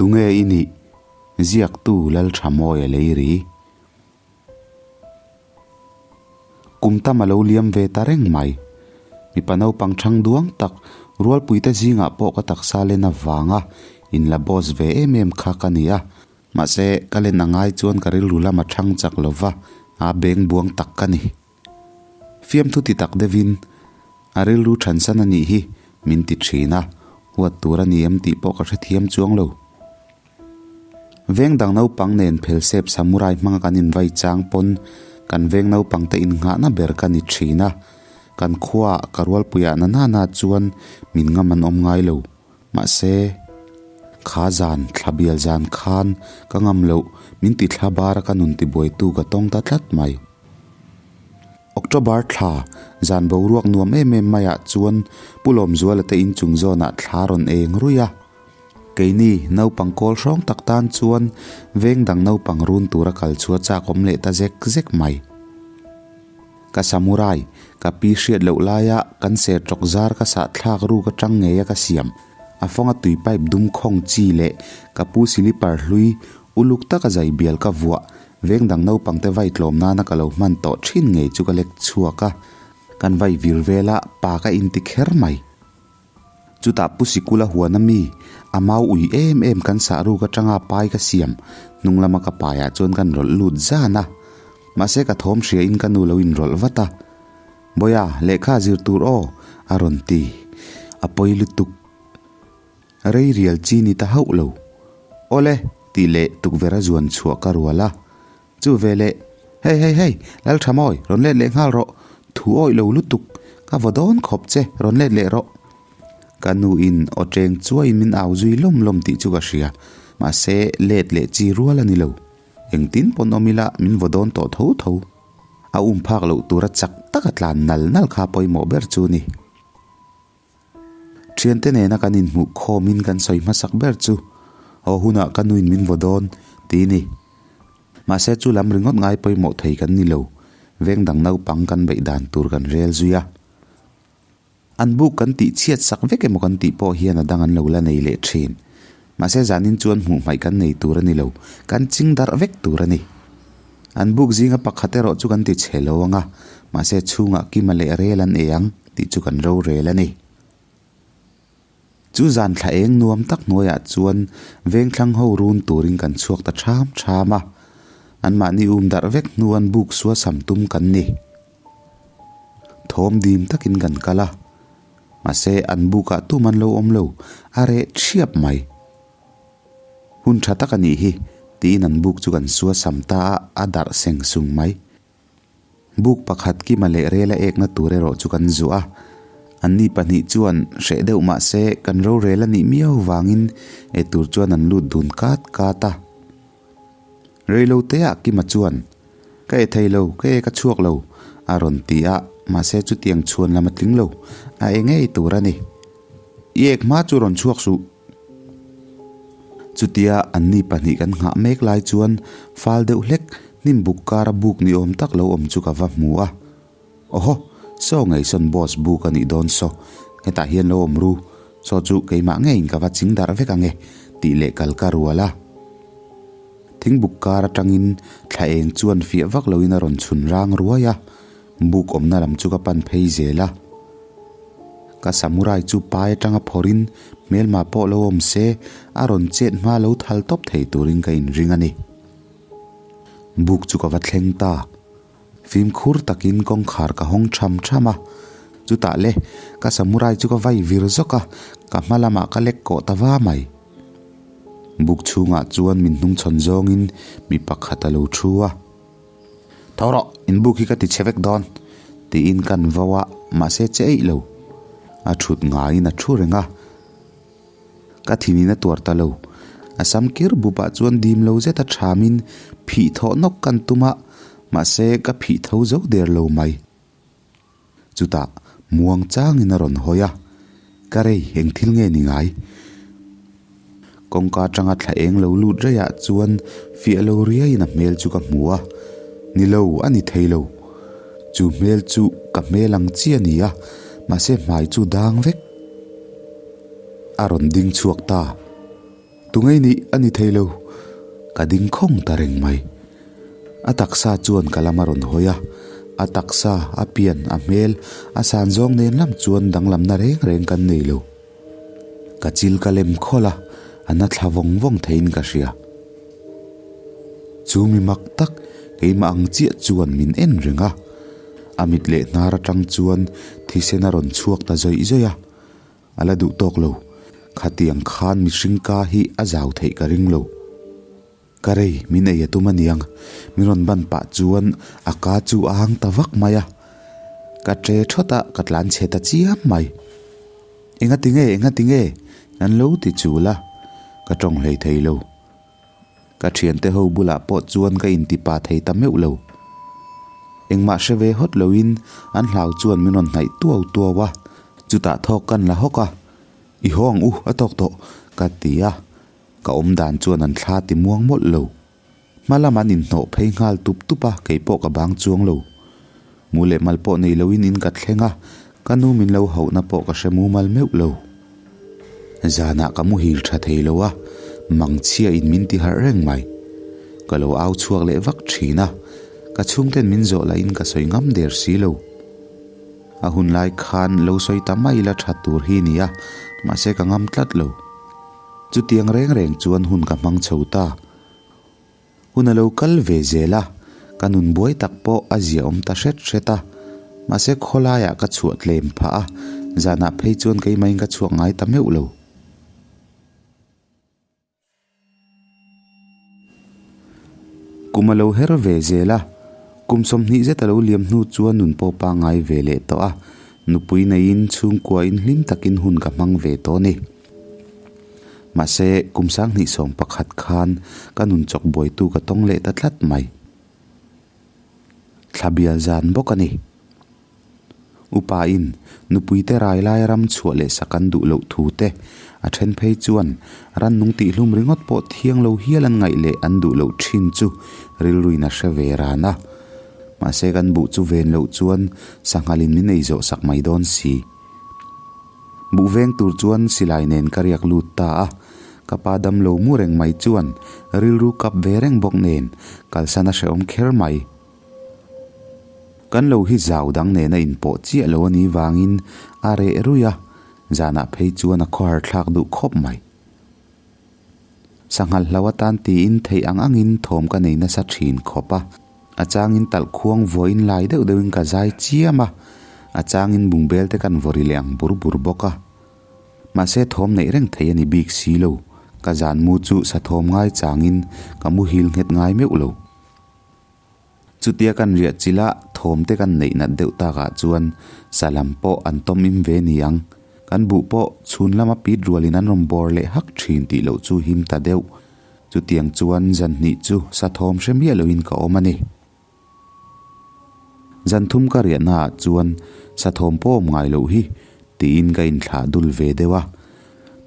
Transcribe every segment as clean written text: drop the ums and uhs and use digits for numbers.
Tunge i nih? Ziaktu Lalthamawi a lei ri. Kum tam a lo liam ve ta reng mai. Mipa naupang thang duang tak rualpuite zingah pawh ka taksa len avanga inla boss ve em em kha ka ni a. Mahse, ka len a ngai chuan ka rilru lam a thang chak lo va, a beng buang tak ka ni. Fiamthu ti tak deuhin, A rilru thansan a nih hi, min ti thin a, huat tur a ni em tih pawh ka hrethiam chuang lo. Veng dang naupang nen phelsep samurai hmanga kan invai chang pawn kan veng naupang te innghahna ber ka ni thin a, kan khuaah ka rualpuiah na nana chuan min ngam an awm ngai lo. Mahse, kha zan, thla bial zan khan ka ngam loh, min ti thla bar a ka nun tibuaitu ka tawng ta tlat mai. October thla, zan boruak nuam em em maiah chuan Pu Lawmzuala te inchung zawnah thla rawn eng ruih a. Keini, naupang kawl hrawng tak tan chuan veng dang naupang run tura kal chu a chak awm leh ta zek zek mai. Ka samurai, ka pi hriat loh laia kan ser tawk zar ka sah thlak ruk atang ngeia ka siam. A fawnga tui pipe dum khawng chi leh ka pu silipar hlui uluk taka zai bial ka vuah veng dang naupang te vai tlawm nana ka lo hman tawh thin ngei chu ka lek chhuak a, kan vai vir vela pa ka inti kher mai. Chutah Pu Sikula huan a mi, a mau ui em em kan sah ruk atanga pai ka siam, hnung lama ka paiah chuan kan rawlh lut zan a. Mahse ka thawm hria in ka nu lo inrawlh vat a. Bawia, lehkha zir tur aw, a rawn ti. A pawi lutuk. Rei rial chi ni ta hauh lo. Awle, tih leh tukverh a zuan chhuah ka rual a. Chu ve leh, Hei hei hei, Lalthamawi, rawn let leh nghal rawh, thu awih lo lutuk, ka vaw dawn khawp che, rawn let leh rawh. Ka nu in aw cheng chuaiin min au zui lawm lawm tih chu ka hria, mahse let leh chi rual a ni lo. Engtin pawn awm ila min vaw dawn tawh tho tho. A um phak loh tura chak taka tlan nal nal kha pawimawh ber chu ni. Thiante nena kan inhmuh khawmin kan sawi hmasak ber chu, Aw hunah ka nuin min vaw dawn, ti ni. Mahse chu lam ringawt ngai pawimawh thei kan ni lo, veng dang naupang kan beih dan tur kan rel zui a. An buk kan tih chhiat sak vek emaw kan tih pawh hian a dang an lo la nei leh thin. Mahse zanin chuan hmuh hmaih kan nei tur a ni lo, kan ching darh vek tur a ni. An buk zinga pakhat erawh chu kan ti chhe lo ang a, mahse chhungah kima leh rel an ei ang tih chu kan rorel a ni. Chu zan thla eng nuam tak hnuaiah chuan vengthlang ho run turin kan chhuak ta ṭham ṭham a, anmahni um darh vek hnu an buk sua sam tum kan ni. Thawm dim takin kan kal a, mahse an bukah tum an lo awm lo, a reh ṭhiap mai. Hun tha tak a nih hi, tiin an buk chu kan sua sam ta a, a darh seng sung mai. Buk pakhat kima leh rela ekna tur erawh chu kan zuah a, anni pahnih chuan hreh deuh mah se kan rorel a nih miau vangin ei tur chuan an lut dun kat kat a. Reiloteah Kima chuan, Ka e thei lo, ka e ka chhuak lo, a rawn ti a, mahse chutiang chhuan lam a tling lo, a e ngei tur a ni. I ek hma chu rawn chhuak suh. Chutia anni pahnih kan nghah mek lai chuan fal deuh hlek hnim buk kara buk ni awm tak lo awm chu ka va hmu a. Awhaw, saw ngei sawn boss buk a nih dawn saw, hetah hian lo awm ru, saw chu keimah ngeiin ka va ching darh vek ange tih leh kal ka rual a. Thing buk kar atangin thla eng chuan fiah vak loin a rawn chhun rang ruai a, buk awmna lam chu ka pan phei zel a. Ka samurai chu pai atanga phawrhin hmelma pawh lo awm se a rawn chet hma lo thal tawp thei turin ka inring a ni. Buk chu ka va thleng ta. Fimkhur takin kawngkhar ka hawng tham tham a, chutah le ka samurai chu ka vai vir zawk a, ka hma lamah ka lek kawh ta va mai. Buk chhungah chuan min hnungchhawn zawngin mi pakhat a lo thu a. Tho rawh, in buk hi ka ti chhe vek dawn, tiin kan vo a, mahse che eih lo. A thut ngaiin a thu reng a. Ka thinin a tuar ta lo. A sam kir bupah chuan dim lo zeta thamin phih thawh nawk kan tum a, mahse ka phih tho zo der lo mai. Chutah muang changin a rawn hawi a, Ka rei, eng thil nge ni ngai? Kawngka atanga thla eng lo lut reiah chuan fiah lo riaiin a hmel chu ka hmu a, Ni lo, a ni thei lo. Chu hmel chu ka hmel ang chi a ni a, mahse hmai chu dang vek. A rawn ding chhuak ta. Tungei nih a ni thei lo. Ka ding khawng ta reng mai. A taksa chuan ka lam a rawn hawi a, a taksa, a pian, a hmel, a san zawng nen lam chuan danglamna reng reng kan nei lo. Ka chil ka lem khawlh a, a na thla vawng vawng theiin ka hria. Chu mi mak tak keimah ang chiah chuan min en reng a, a mit leh hnar atang chuan thisen a rawn chhuak ta zawih zawih a, a la duh tawk lo. Khatiang khan mihring ka hi a zau theih ka ring lo. Ka rei, min ei a tum aniang, min rawn ban pah chuan a ka chu a hang ta vak mai a. Ka ṭe ṭhawt a, ka tlan chhe ta chiam mai. Engati nge, engati nge? An lo ti chul a, ka ṭawng hlei thei lo. Ka ṭhiante ho bulah pawh chuan ka intipa thei ta meuh lo. Engmah hre ve hawt loin an hlau chuan min rawn hnaih tuau tuau a, chutah thawk kan la hawk a, I haw ang u, a tawk tawh, ka ti a. Ka awm dan chuan an thla ti muang mawlh lo. Hma lam an inhnawh phei nghal tup tup a, kei pawh ka bang chuang lo. Mu leh mal pawh nei loin in ka thleng a, ka nu min lo hauhna pawh ka hre mumal meuh lo. Zanah ka muhil tha thei lo a, mangchhia in min ti harh reng mai. Ka lo au chhuak leh vak thin a, ka chhungten min zawh lahin ka sawi ngam der si lo. A hun lai khan lo sawi ta mai la tha tur hi nia, mahse ka ngam tlat lo. Chutiang reng reng chuan hun ka hmang chho ta. Hun a lo kal ve zel a, ka nun buai tak pawh a ziaawm ta hret hret a. Mahse khawlaiah ka chhuah tlem phah a, zanah phei chuan keimahin ka chhuak ngai ta meuh lo. Kum a lo her ve zel a, kum 20 zet a lo liam hnu chuan nun pawh pangngai ve leh tawh a, nupui neiin chhungkuain hlim takin hun ka hmang ve tawh a ni. Mahse, kum 2011 khan ka nun chawk buaitu ka tawng leh ta tlat mai. Thla bial zan bawk a ni. Upain nupuite rai lai ram chhuah leh sak an duh loh thu te, a then phei chuan rannung tihhlum ringawt pawh thiang lo hial an ngaih leh an duh loh thin chu rilruin a hre ve ran a. Mahse, kan buh chu ven loh chuan sanghalin min ei zawh sak mai dawn si. Buh veng tur chuan silai nen ka riak lut ta a, ka pa dam lo mu reng mai chuan rilru kap ve reng bawk nen kalsan a hrehawm kher mai. Kan lo hi zau dang nena inpawh chiah lo a nih vangin a reh ruih a, zanah phei chuan a khawhar thlak duh khawp mai. Sanghal hlo atan tiin theih ang angin thawm ka nei nasa thin khawp a, a changin talh khuang vuahin lai deuh deuhin ka zai chiam a, a changin bungbel te kan vawri leh ang bur bur bawk a. Mahse thawm neih reng thei a ni bik si lo, ka zan mu chu sa thawm ngai changin ka muhil nghet ngai meuh lo. Chutia kan riah chilh a, thawm te kan neih nat deuh takah chuan sa lam pawh an tawm im ve ni ang. Kan buh pawh chhun lama pit rualin an rawn bawr leh hak thin tih loh chu him ta deuh. Chutiang chuan zan hnih chu sa thawm hre miah loin ka awm a ni. Zan thum ka riahnaah chuan sa thawm pawh awm ngai loh hi tiin ka inthlah dul ve deuh a.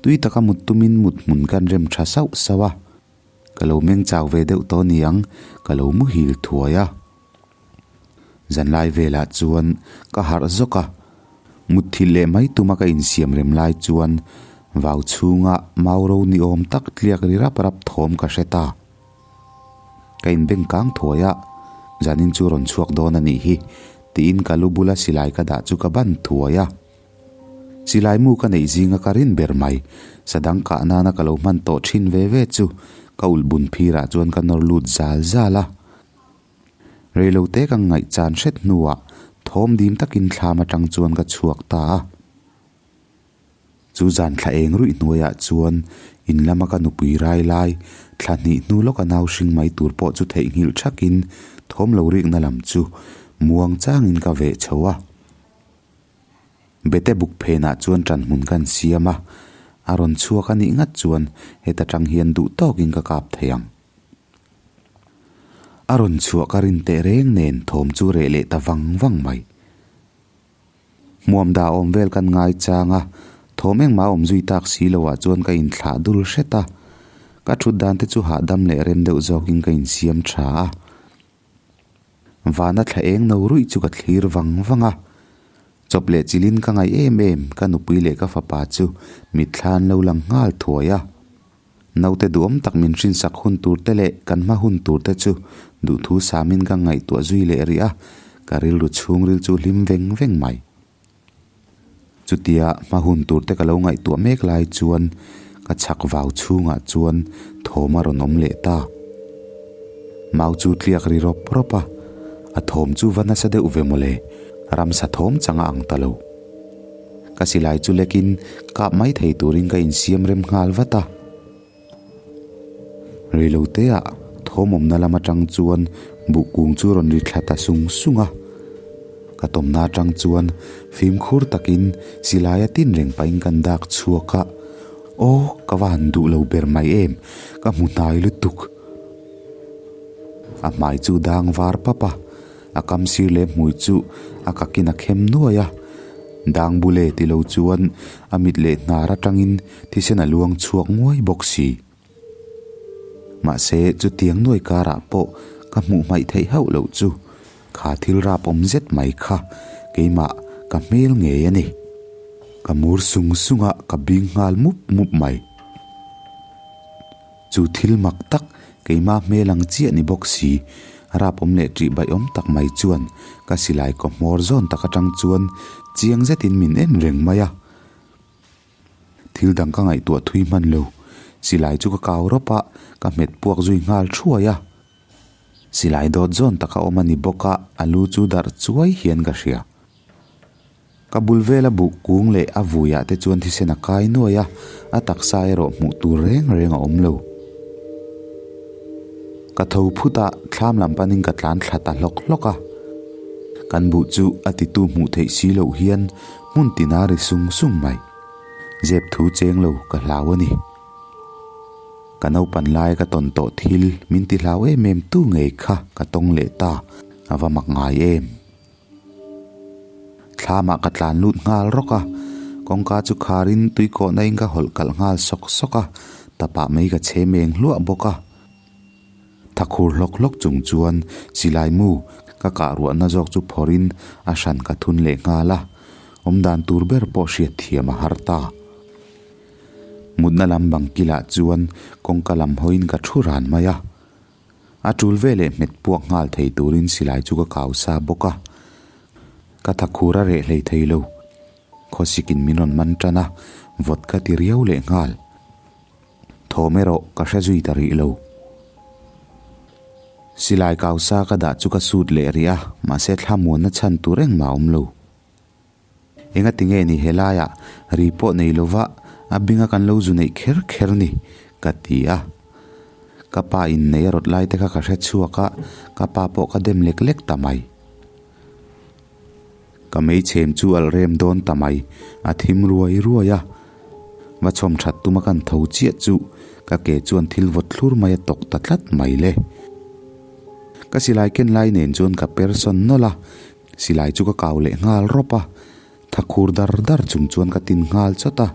Tui taka mut tumin mut hmun kan rem tha sauh sauh a. Ka lo meng chau ve deuh tawh niang, ka lo muhil thuai a. Zanlai velah chuan ka harh zawk a, mutthilh leh mai tuma ka insiam rem lai chuan vau chhunga mau ro ni awm tak tliak ri rap rap thawm ka hre ta. Ka inbeng kang thuai a, zanin chu rawn chhuak dawn a nih hi tiin ka lu bula silai ka dah chu ka ban thuai a. Silai mu ka neih zinga ka rin ber mai. Sadang kah nana ka lo hman tawh thin ve ve chu ka ulh bun phirah chuan ka nawr lut zal zal a. Reilote ka ngaihchan hret hnuah thawm dim takin thlam atang chuan ka chhuak ta a. Chu zan thla eng ruih hnuaiah chuan in lama ka nupui rai lai thla hnih hnu lawka nau hring mai tur pawh chu theihnghilh thakin thawm lo rikna lam chu muang changin ka veh chho a. Bete buk phenah chuan ṭan hmun kan siam a, a rawn chhuak a nih ngat chuan heta ṭang hian duh tawkin ka kap thei ang. A rawn chhuah ka rin teh reng nen thawm chu reh leh ta vang vang mai. Hmuam dah awm vel kan ngai chang a, thawm engmah awm zui tak si loah chuan ka inthlah dul hret a, ka ṭhut dan te chu hahdam leh rem deuh zawkin ka insiam ṭha a. Vana thla eng no ruih chu ka thlir vang vang a, chawp leh chilin ka ngaih em em ka nupui leh ka fapa chu mitthla an lo lang nghal thuai a. Naute duhawm tak min hrinsak hun tur te leh kan hma hun tur te chu duhthu samin ka ngaihtuah zui leh rih a, ka rilru chhungril chu hlim veng veng mai. Chutia hma hun tur te ka lo ngaihtuah mek lai chuan ka chhak vau chhungah chuan thawm a rawn awm leh ta. Mau chu tliak ri rawp rawp a, a thawm chu va nasa deuh ve mawle, ramsa thawm chang a ang ta lo. Ka silai chu lekin kap mai thei turin ka insiam rem nghal vat a. Reiloteah thawmawmna lam atang chuan buh kung chu rawn ri thla ta sung sung a. Ka tawmna atang chuan fimkhur takin silai a tin reng pahin kan dak chhuak a, Aw ka va han duh lo ber mai em, ka hmu hnai lutuk. A hmai chu dang var pap a. A kam sir leh hmui chu a kakin a khem nuai a, dang bule ti lo chuan a mit leh hnar atangin thisen a luang chhuak nguai bawk si. Mahse chutiang nuai karah pawh ka hmuh hmaih theih hauh loh chu kha thil rap awm zet mai kha keimah ka hmel ngei a ni. Ka mur sung sung a, ka bing nghal mup mup mai. Chu thil mak tak, keimah hmel ang chiah ni bawk si, rap awm leh ṭih baih awm tak mai chuan ka silai kaw hmawr zawn tak aṭang chuan chiang zetin min en reng mai a. Thil dang ka ngaihtuah thui hman lo, silai chu ka kau rawp a, ka hmet puak zui nghal thuai a. Silai dawt zawn taka awm a ni bawk a, a lu chu darh chuai hian ka hria. Ka bul vela buh kung leh a vuiah te chuan thisen a kai nuai a, a taksa erawh hmuh tur reng reng a awm lo. Ka tho phut a, thlam lam panin ka tlan thla ta hlawk hlawk a. Kan buh chu a titu hmuh theih si loh hian hmun tina ri sung sung mai. Zep thu cheng lo ka hlau a ni. Ka naupan lai ka tawn tawh thil min ti hlau em em tu ngei kha ka tawng leh ta, a va mak ngai em. Thlamah ka tlan lut nghal rawk a, kawngka chu kharin tui kawhna in ka hawlh kalh nghal sawk sawk a, tapah mai ka chhe meng hluah bawk a. Thakhur hlawk hlawk chung chuan silai mu ka kah ruahna zawk chu phawrhin a hran ka thun leh nghal a, awmdan tur ber pawh hriat thiam a har ta. Mutna lam bang kilah chuan kawngka lam hawiin ka thu ran mai a. A tul veleh hmet puak nghal thei turin silai chu ka kau sa bawk a, ka thakhur a reh hlei thei lo. Khawsikin min rawn man tan a, vawt ka ti riau leh nghal. Thawm erawh ka hre zui ta rih lo. Silai kau sa ka dah chu ka sut leh rih a, mahse thlamuanna chhan tur engmah a awm lo. Engati nge ni helaiah ri pawh nei lova a binga kan lo zu neih kher kher ni? ka ti a. Ka pa in nei a rawt lai te kha ka hre chhuak a, ka pa pawh ka dem lek lek ta mai. Ka meichhem chu alh rem dawn ta mai, a thim ruai ruai a. Va chhawm that tuma kan tho chiah chu ka ke chuan thil vawt thlur mai a tawk ta tlat mai le. Ka silai ken lai nen chuan ka per sawn nawlh a, Silai chu ka kau leh nghal rawp a, thakhur dar dar chung chuan ka tin nghal chawt a,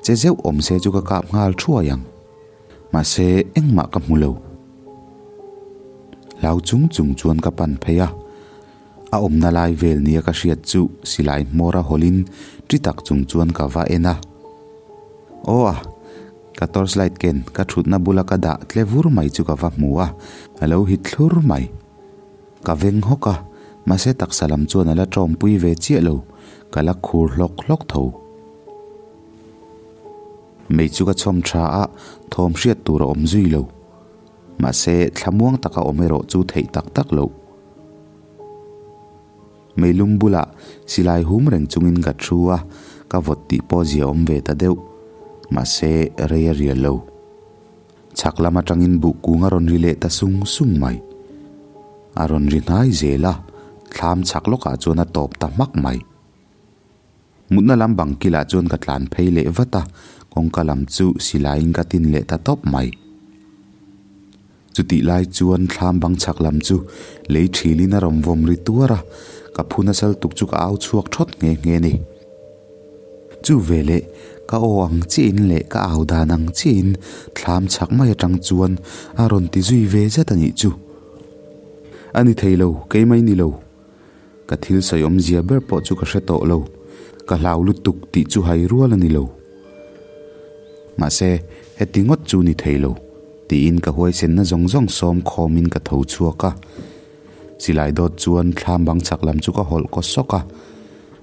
che zeuh awm se chu ka kap nghal thuai ang. Mahse engmah ka hmu lo. Hlau chung chung chuan ka pan phei a, a awmna lai vel nia ka hriat chu silai hmawr a hawlin ṭi tak chung chuan ka va en a. Aw a, ka torchlight ken ka ṭhutna bula ka dah tle vur mai chu ka va hmu a, a lo hit thlur mai. Ka veng hawk a, mahse taksa lam chuan a la tawmpui ve chiah lo, ka la khur hlawk hlawk tho. Mei chu ka chhawm tha a, thawm hriat tur a awm zui lo. Mahse thlamuang taka awm erawh chu theih tak tak loh. Meilum bulah silai hum reng chungin ka thu a, ka vawt tih pawh zia awm ve ta deuh. Mahse rei a rial lo. Chhak lam atangin buh kung a rawn ri leh ta sung sung mai. A rawn ri hnai zel a, thlam chhak lawkah chuan a tawp ta hmak mai. Mutna lam bang kilah chuan ka tlan phei leh vat a, kawngka lam chu silaiin ka tin leh ta tawp mai. Chutih lai chuan thlam bang chhak lam chu lei thilin a rawn vawm ri tuar a, ka phu nasal tuk chu ka au chhuak thawt nghe nghe a ni. Chu veleh ka aw ang chiahin leh ka au dan ang chiahin thlam chhak mai atang chuan a rawn ti zui ve zet a nih chu. A ni thei lo, keimah i ni lo. Ka thil sawi awmzia ber pawh chu ka hre tawh lo, ka hlau lutuk tih chu hai rual a ni lo. Mahse, Heti ngawt chu ni thei lo, tiin ka huaisenna zawng zawng sawm khawmin ka tho chhuak a. Silai dawt chuan thlam bang chhak lam chu ka hawlh kaw sawk a.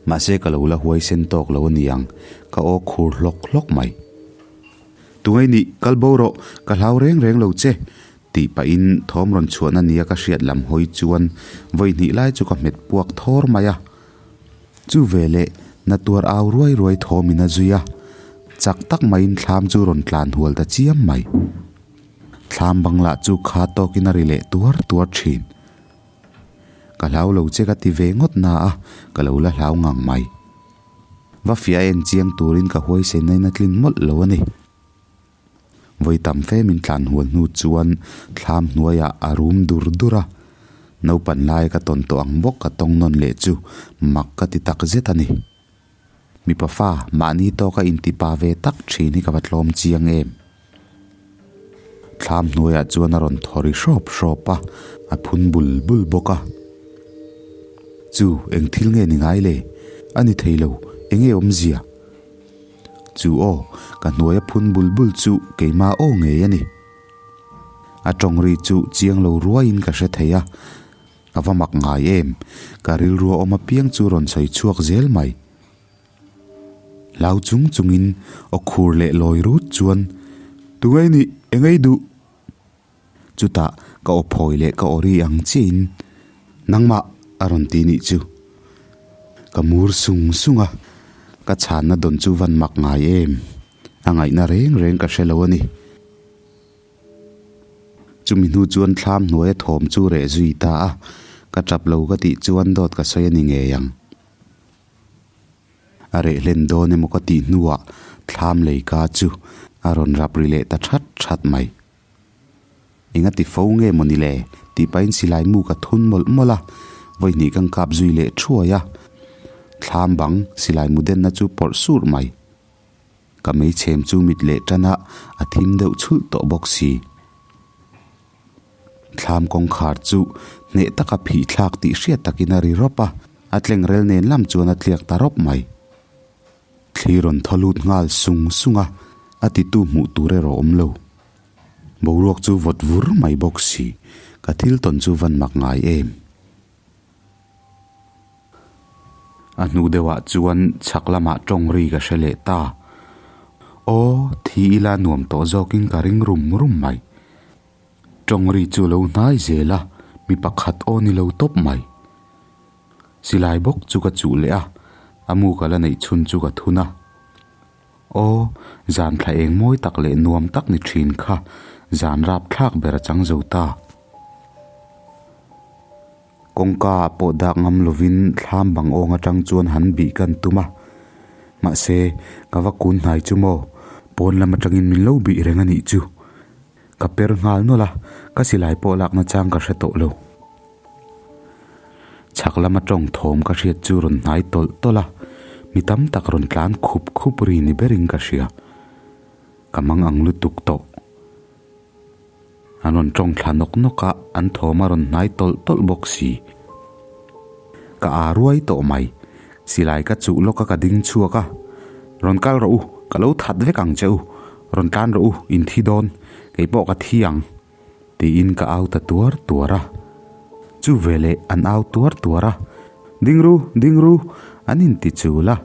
Mahse ka lo la huaisen tawk lo a niang, ka aw khur hlawk hlawk mai. Tungai nih, kal bo rawh, ka hlau reng reng lo che, tih pahin thawm rawn chhuahna nia ka hriat lam hawi chuan vawi hnih lai chu ka hmet puak thawr mai a. Chu veleh na tuar au ruai ruai thawmin a zui a, chak tak maiin thlam chu rawn tlan hual ta chiam mai. Thlam bang lah chu kha tawkin a ri leh tuar tuar thin. Ka hlau lo che ka ti ve ngawt na a, ka lo la hlau ngang mai. Va fiah en chiang turin ka huaisenna in a tlin mawlh lo a ni. Vawi tam fe min tlan hual hnu chuan thlam hnuaiah a rum dur dur a, naupan lai ka tawn tawh ang bawk ka tawng nawn leh chu mak ka ti tak zet a ni. Mipa fa mahni tawka intipa ve tak thin hi ka va tlawm chiang em. Thlam hnuaiah chuan a rawn thaw ri hrawp hrawp a, a phun bul bul bawk a. Chu eng thil nge ni ngai le? A ni thei lo, eng nge awmzia? Chu aw, ka hnuaia phun bul bul chu keimah aw ngei a ni. A tawng ri chu chiang lo ruaiin ka hre thei a, a va mak ngai em, ka rilru a awm apiang chu rawn sawi chhuak zel mai. Hlau chung chungin aw khur leh lawi rut chuan, Tungei nih, engei duh? Chutah ka aw phawi leh ka aw ri ang chiahin, Nangmah a rawn ti nih chu. Ka mur sung sung a, ka chhanna dawn chu van mak ngai em? A ngaihna reng reng ka hre lo a ni. Chumi hnu chuan thlam hnuaia thawm chu reh zui ta a, ka tap lo ka tih chuan dawt ka sawi a ni ngei ang. A reh hlen dawn emaw ka tih hnuah thlam leika chu a rawn rap ri leh ta that that mai. Enga ti fo nge maw ni le? tih pahin silai mu ka thun mawlh mawlh a, vawi hnih kan kap zui leh thuai a. Thlam bang silai mu denna chu pawrh sur mai. Ka meichhem chu mit leh tan a, a thim deuh chhulh tawh bawk si. Thlam kawngkhar chu hneh taka phih thlak tih hriat takin a ri rawp a, a tleng rel nen lam chuan a tliak ta rawp mai. Thli rawn thaw lut nghal sung sung a, a titu hmuh tur erawh awm lo. Boruak chu vawt vur mai bawk si, ka thil tawn chu van mak ngai em. A hnu deuhah chuan chhak lamah tawng ri ka hre leh ta. Aw, thi ila nuam tawh zawkin ka ring rum rum mai. Tawng ri chu lo hnai zel a, mi pakhat aw ni lo tawp mai. Silai bawk chu ka chuh leh a, a mu ka la neih chhun chu ka thun a. Aw, zan thla eng mawi tak leh nuam tak ni thin kha zan rap thlak ber a chang zo ta. Kawngka ah pawh dak ngam lovin thlam bang awng atang chuan han bih kan tum a. Mahse, ka va kun hnai chu maw? Pawn lam atangin min lo bih reng a nih chu. Ka per nghal nawlh a, ka silai pawh lakna chang ka hre tawh lo. Chhak lama tawng thawm ka hriat chu rawn hnai tawlh tawlh a, mi tam tak rawn tlan khup khup ri ni berin ka hria. Ka mang ang lutuk tawh. An rawn tawng thla nawk nawk a, an thawm a rawn hnai tawlh tawlh bawk si. Ka aa ruai tawh mai. Silai ka chuh lawk a ka ding chhuak a, Rawn kal rawh u, ka lo that vek ang che u. Rawn tlan rawh u, in thi dawn. Kei pawh ka thi ang. Tiin ka au ta tuar tuar a. Chu veleh an au tuar tuar a, Ding ru, ding ru, an inti chul a.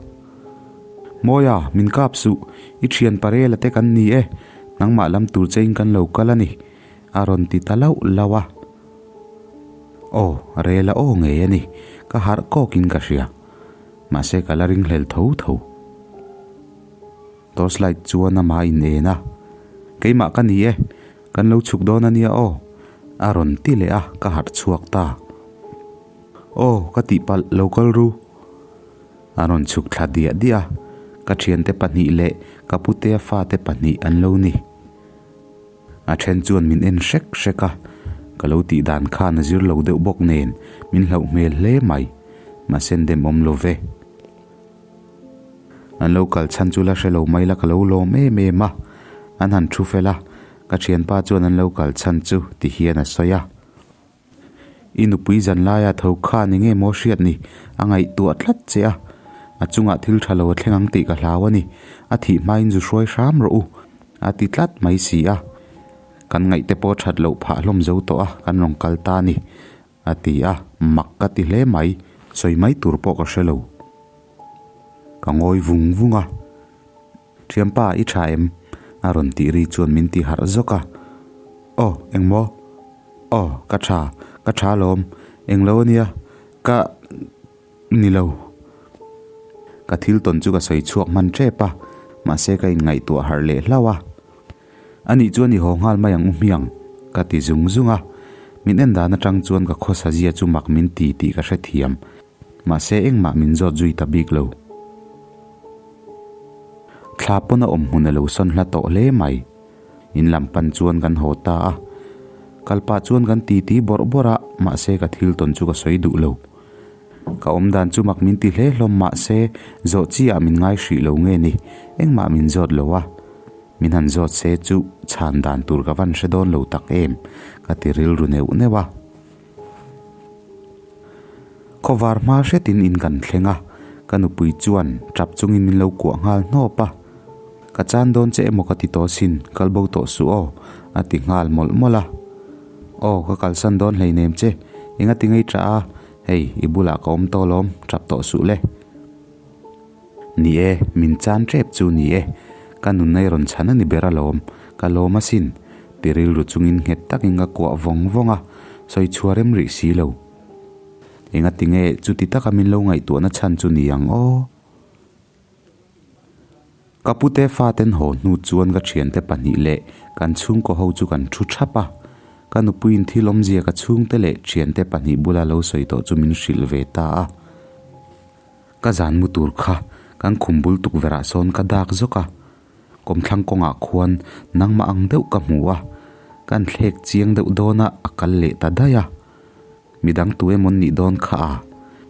Mawia, min kap suh, i thian parela te kan ni e, nangmah lam tur chein kan lo kal a ni, a rawn ti ta lauh lauh a. Aw, rela aw ngei a ni, ka harh kawkin ka hria. Mahse ka la ringhlel tho tho. Torchlight chuan amah in en a, Keimah ka ni e, kan lo chhuk dawn a nia aw, a rawn ti leh a, ka harh chhuak ta. Aw, ka tihpalh lo kal ru. A rawn chhuk thla diah diah a, ka thiante pahnih leh ka putea fate pahnih an lo ni. A then chuan min en hrek hrek a, ka lo tih dan khan a zir lo deuh bawk nen min hlauh hmel hle mai, mahse an demawm lo ve. An lo kal chhan chu la hre lo mai la ka lo lawm em em a, an han thu fel a, ka thianpa chuan an lo kal chhan chu ti hian a sawi a. I nupui zan laia tho khan eng nge maw hriat ni? A ngaihtuah tlat che a, a chungah thil tha lo a thleng ang tih ka hlau a ni. A thih hmain zu hruai hram rawh u. A ti tlat mai si a. Kan ngaih te pawh that loh phah hlawm zo tawh a, kan rawn kal ta a ni, a ti a, mak ka ti hle mai, sawi mai tur pawh ka hre lo. Ka ngawi vung vung a, Thianpa i tha em? a rawn tih ri chuan min ti harh zawk a, Aw, engmaw? Aw, ka tha, ka tha alawm, englo a nia, ka ni lo. Ka thil tawn chu ka sawi chhuak hman tep a, mahse ka inngaihtuah harh leh hlauh a. A nih chuan i haw nghal mai ang u hmiang, ka ti zung zung a. Min en dan atang chuan ka khawsa zia chu mak min ti tih ka hrethiam. Mahse engmah min zawt zui ta bik lo. Thla pawn a awm hmun a lo sawn hla tawh hle mai. In lam pan chuan kan haw ta a. Kal pah chuan kan titi bawrh bawrh a, mahse ka thil tawn chu ka sawi duh lo. Ka awm dan chu mak min ti hle hlawm mahse zawh chi ah min ngai hrih lo nge ni, engmah min zawt lo a. Min han zawt se chu chhan dan tur ka van hre dawn lo tak em, ka ti rilru neuh neuh a. Khawvar hma hretin in kan thleng a, ka nupui chuan tap chungin min lo kuah nghal hnawp a. Ka chan dawn che emaw ka ti tawh sin, kal bo tawh suh aw, a ti nghal mawlh mawlh a. Aw, ka kalsan dawn hleinem che, engati ngei tah a, hei i bulah ka awm tawh lawm, tap tawh suh le. Ni e, min chan tep chu ni e, ka nunna i rawn chhan a ni ber alawm, ka lawm asin, ti rilru chungin nghet takin ka kuah vawng vawng a, sawi chhuah rem rih si lo. Engati nge chuti taka min lo ngaihtuahna chhan chu ni ang aw? Ka pute faten haw hnu chuan ka thiante pahnih leh kan chhungkaw ho chu kan thu thap a, ka nupuiin thil awmzia ka chhungte leh thiante pahnih bula lo sawi tawh chu min hrilh ve ta a. Ka zan mu tur kha kan khum bul tukverh ah sawn ka dak zawk a, kawmthlang kawngah khuan nangmah ang deuh ka hmu a, kan thlek chiang deuh dawn a a kal leh ta daih a. Midang tu emaw nih dawn kha a?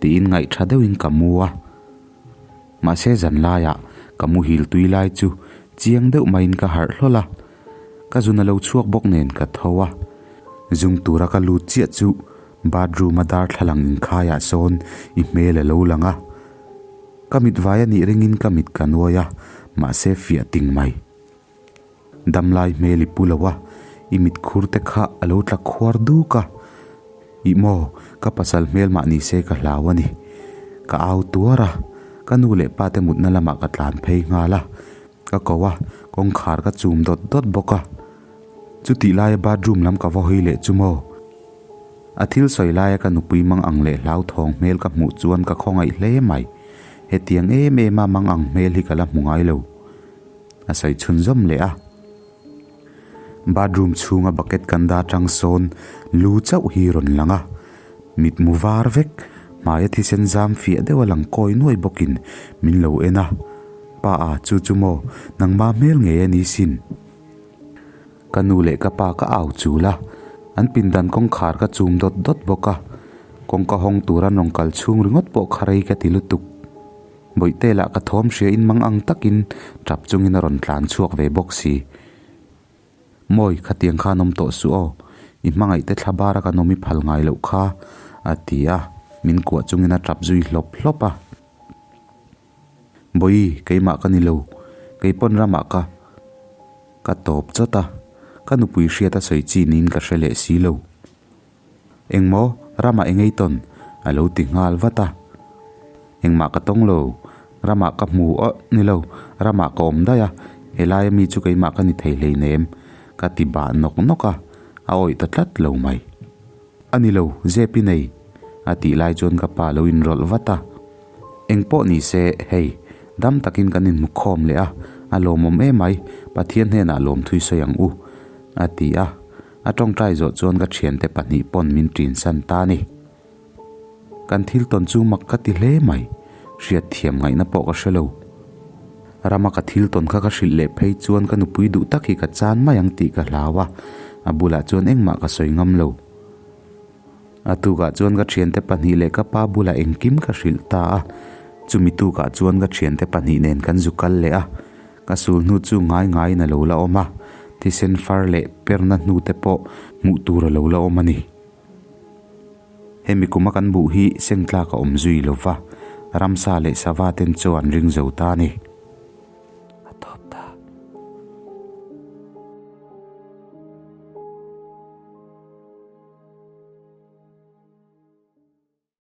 tiin ngaihtha deuhin ka mu a. Mahse zan laiah ka muhil tui lai chu chiang deuh maiin ka harh hlawl a, ka zun a lo chhuak bawk nen ka tho a. Zung tura ka lut chiah chu bathroom a darthlalang inkhaiah sawn i hmel a lo lang a. Ka mit vai a nih ringin ka mit ka nuai a, mahse fiah ting mai. Damlai hmel i pu lo a, i mit khur te kha a lo tla khuar duk a. Ih maw, ka pasal hmel mah ni se ka hlau a ni. Ka au tuar a, ka nu leh pa te mutna lamah ka tlan phei nghal a, ka ko a, kawngkhar ka chum dawt dawt bawk a. Chutih laia bathroom lam ka va hawi leh chu maw? A thil sawi laia ka nupui mang ang leh hlauthawng hmel ka hmuh chuan ka khawngaih hle mai. Hetiang em em a mang ang hmel hi ka la hmu ngai lo. A sawi chhunzawm leh a. Bathroom chhunga bucket kan dah atang sawn lu chauh hi rawn lang a, mitmu var vek, hmaia thisen zam fiah deuh a lang kawi nuai bawkin min lo en a, Pa a, chu chu maw, nangma hmel ngei a ni sin. Ka nu leh ka pa ka au chul a, an pindan kawngkhar ka chum dawt dawt bawk a, kawngka hawng tura rawn kal chhung ringawt pawh kha rei ka ti lutuk. Bawihte lah ka thawm hria in mang ang takin tap chungin a rawn tlan chhuak ve bawk si. Mawi, khatiang khan awm tawh suh aw, i hmangaihte thla bara kan awm i phal ngai loh kha, a ti a, min kuah chungin a tap zui hlawp hlawp a. Bawihi, keimah ka ni lo, keipawn ramah ka ka tawp chawt a, ka nupui hriat a sawi chi niin ka hre leh si lo. Engmaw, ramah eng ei tawn? a lo ti nghal vat a. Engmah ka tawng lo, ramah ka hmu aw ni lo, ramah ka awm daih a, helaia mi chu keimah ka ni thei hleinem, ka ti bah nawk nawk a, a awih ta tlat lo mai. A ni lo, zep i nei, a tih lai chuan ka pa lo inrawlh vat a. Eng pawh ni se, hei, dam takin kan inhmu khawm leh a, a lawmawm emai, Pathian hnenah lawmthui sawi ang u, a ti a. A tawngtai zawh chuan ka thiante pahnih pawn min ṭinsan ta a ni. Kan thil tawn chu mak ka ti hle mai, hriat thiam ngaihna pawh ka hre lo. Rama ka thil tawn kha ka hrilh leh phei chuan ka nupui duh tak hi ka chan mai ang tih ka hlau a, a bulah chuan engmah ka sawi ngam lo. A tukah chuan ka thiante pahnih leh ka pa bulah engkim ka hrilh ta a, chumi tukah chuan ka thiante pahnih nen kan zu kal leh a. Ka sul hnu chu ngai ngaiin a lo la awm a, thisen far leh perna hnu te pawh hmuh tur a lo la awm a ni. Hemi kuma kan buh hi seng tlak a awm zui lo va, ramsa leh sava ten chaw an ring zo ta a ni.